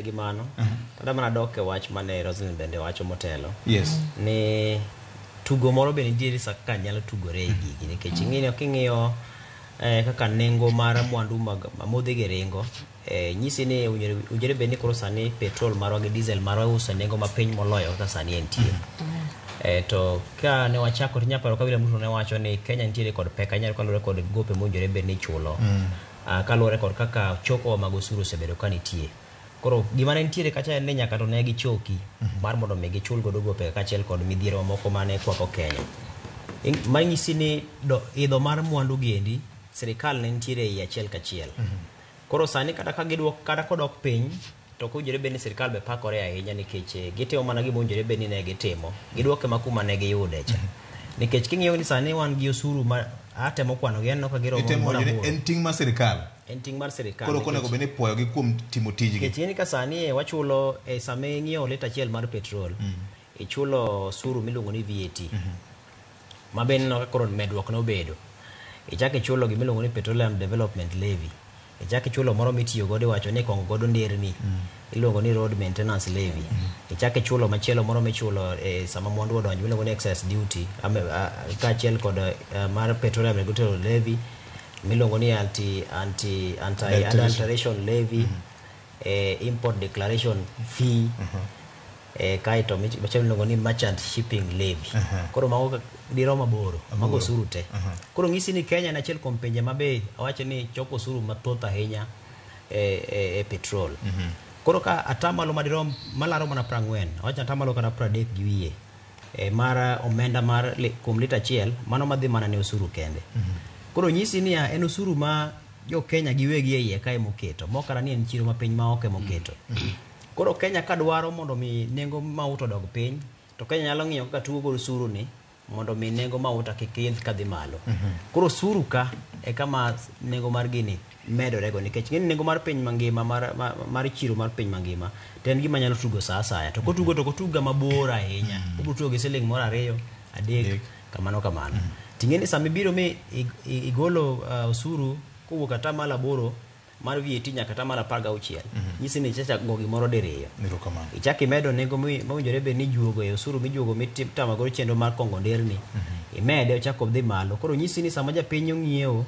Gi mano, kata mana dok e wach mane Roslyn bende wacho motelo. Yes. Ni tugo moro be nitiere sa kaka nyalo tugore e gigi nikech ing'eyo king'iyo kaka nengo mar mwandu mag modhi gi ringo nyisi ni owinjore bed ni koro sani petrol marwa gi diesel marwa iuso e nengo mapiny moloyo kaka sani entie. To ka ne wachako to inyalo paro ka William Ruto ne wacho ni Kenya nitiere kod pek ahinya kaluwore kod gope mowinjore bed ni ichulo. Kaluwore kod kaka choko mag osuru osebedo ka nitie. Koro gima ne nitiere kacha en ni nyaka to ne gichoki mar mondo mi gichul godo gope kaachiel kod midhiero mamoko mane kwako Kenya. Manyisi ni idho mar mwandu giendi sirikal ne nitiere ei achiel kachiel. Koro sani kata ka giduok kata kodok piny to ok owinjore bed ni sirikal be pakore ahinya nikech gitimo mana gima owinjore bed ni ne gitimo. Giduoke ma kuma ne giyude cha. Nikech king'iyo ni sani wan gi osuru ma atemo kwano gi aneno ka giromo Itemo gimoro wacho ni aboro. en ting' mar sirikal. En ting' mar sirikal. Koro ok onego bed ni ipuoyogi kuom timo tijgi. Nikech ing'e ni ka sani wachulo e sama ing'iewo lita achiel mar petrol, ichulo osuru miluongo ni VAT. Ma be ineno ka koro medruok ne obedo. Ichako ichulo gima iluongo ni Petroleum Development Levy. Ichako ichulo moro mitiyo godo iwacho ni ikongo godo nderni. Iluongo ni Road Maintenance Levy. Ichako ichulo machielo moro michulo sama mwandu odonjo miluongo ni Excise Duty, kaachiel kod mar Petroleum Regulatory Levy, miluongo ni anti adulteration levy, import declaration fee, kaeto machielo miluongo ni merchant shipping levy. Koro mago dirom aboro, mago osuru te. Koro ng'isi ni Kenya en achiel kuom pinje ma be awacho ni choko osuru mathoth ahinya e petrol. Koro ka atamalo madirom malaro mana 40, awacho atamalo kata 30 gi wiye mar omenda mar kuom lita achiel, mano madhi mana ne osuru kende. Koro nyisi niya en osuru ma jo Kenya giwegi e iye kae moketo, mok kata ni en chiro ma piny ma oko emoketo. Koro Kenya ka dwaro mondo mi nengo mauta odog piny, to Kenya nyalo ng'iyo kaka tugo godo osuru ni mondo mi nengo mauta kik idh kadhi malo. Koro osuru ka e kama nengo mar gini medore go, nikech ng'eni nengo mar piny mangima mar chiro mar piny mangima to en gima nyalo tugo sa asaya. To kotugo to ok otug ga mabor ahinya. Obiro tugo gi siling moro 2, 3, kamano kamano. Ting'e ni sama ibiro mi igolo osuru kowuok atamalo 8 mar VAT nyaka atamalo 16, nyisi ni ichako go gimoro diriyo. Erokamano. Ichako imedo nengo mowinjore bed ni ijuogo e osuru mijuogo mitamo godo chenro mar kongo nderni. Imede ochako dhi malo. Koro nyisi ni sama japiny ong'iewo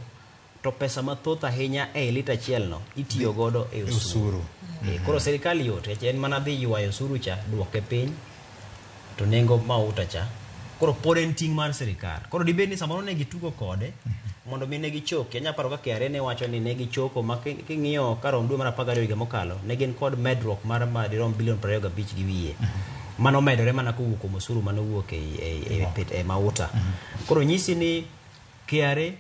to pesa mathoth ahinya e lita achiel no itiyo godo e osuru. Osuru. Koro sirikal yot, nikech en mana dhi ywayo osuru cha, duoke piny, to nengo mauta cha. Koro pod en ting' mar sirikal. Koro dibed ni samoro ne gitugo kode mondo mi ne gichoki. Anyalo paro ka KRA ne wacho ni ne gichoko ma king'iyo ka rom dwe mar 12 higa mokalo, ne gin kod medruok mar madirom bilion 25 gi wiye. Mano medore mana kowuok kuom osuru mane owuok e mauta. Koro nyisi ni KRA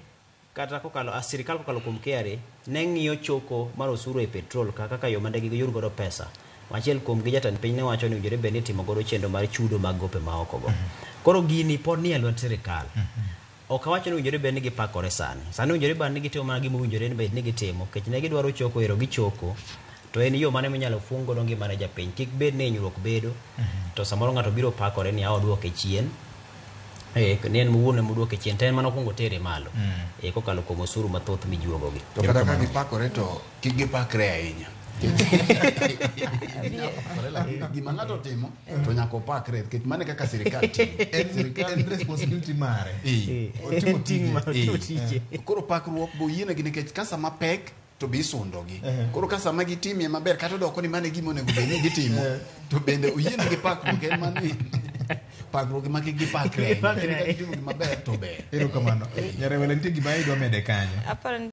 kata kokalo, sirikal kokalo kuom KRA ne ng'iyo choko mar osuru e petrol kaka yo mane giyud godo pesa. Achiel kuom gi jatend piny ne wacho ni owinjore bed ni itimo godo chenro mar chudo mag gope ma oko go. Koro gini pod ni e lwet sirikal. Ok awacho ni owinjore bed ni gipakore sani. Sani owinjore bed ni gitimo mana gima owinjore bed ni gitimo, nikech ne gidwaro choko ero gichoko. To en yo mane minyalo fung godo ngima ne japiny. Kik bed ni hinyruok bedo, to samoro ng'ato biro pakore ni oduoke chien. Ni en owuon ema oduoke chien, to en mana okuongo otere malo. Kokalo kuom osuru mathoth mijuogo gi. To kata ka gipakore to kik gipakre ahinya. Gima ng'ato timo to nyaka opakre, nikech mano e kaka sirikal tiyo. En responsibility mare. Otimo Ting' mar tije. otimo tije. Koro pakruok bo yienegi nikech ka sama pek to be isundogi. Koro ka sama gitimie maber kata odoko ni mano e gima onego bed ni gitimo, to bende oyienegi pakruok, en mana ni pakruok ema kik gipakre ahinya. Lakini ka gitimo gima ber to ber. Erokamano. Nyarewele, nitie gima idwa mede kanyo? Aparo ni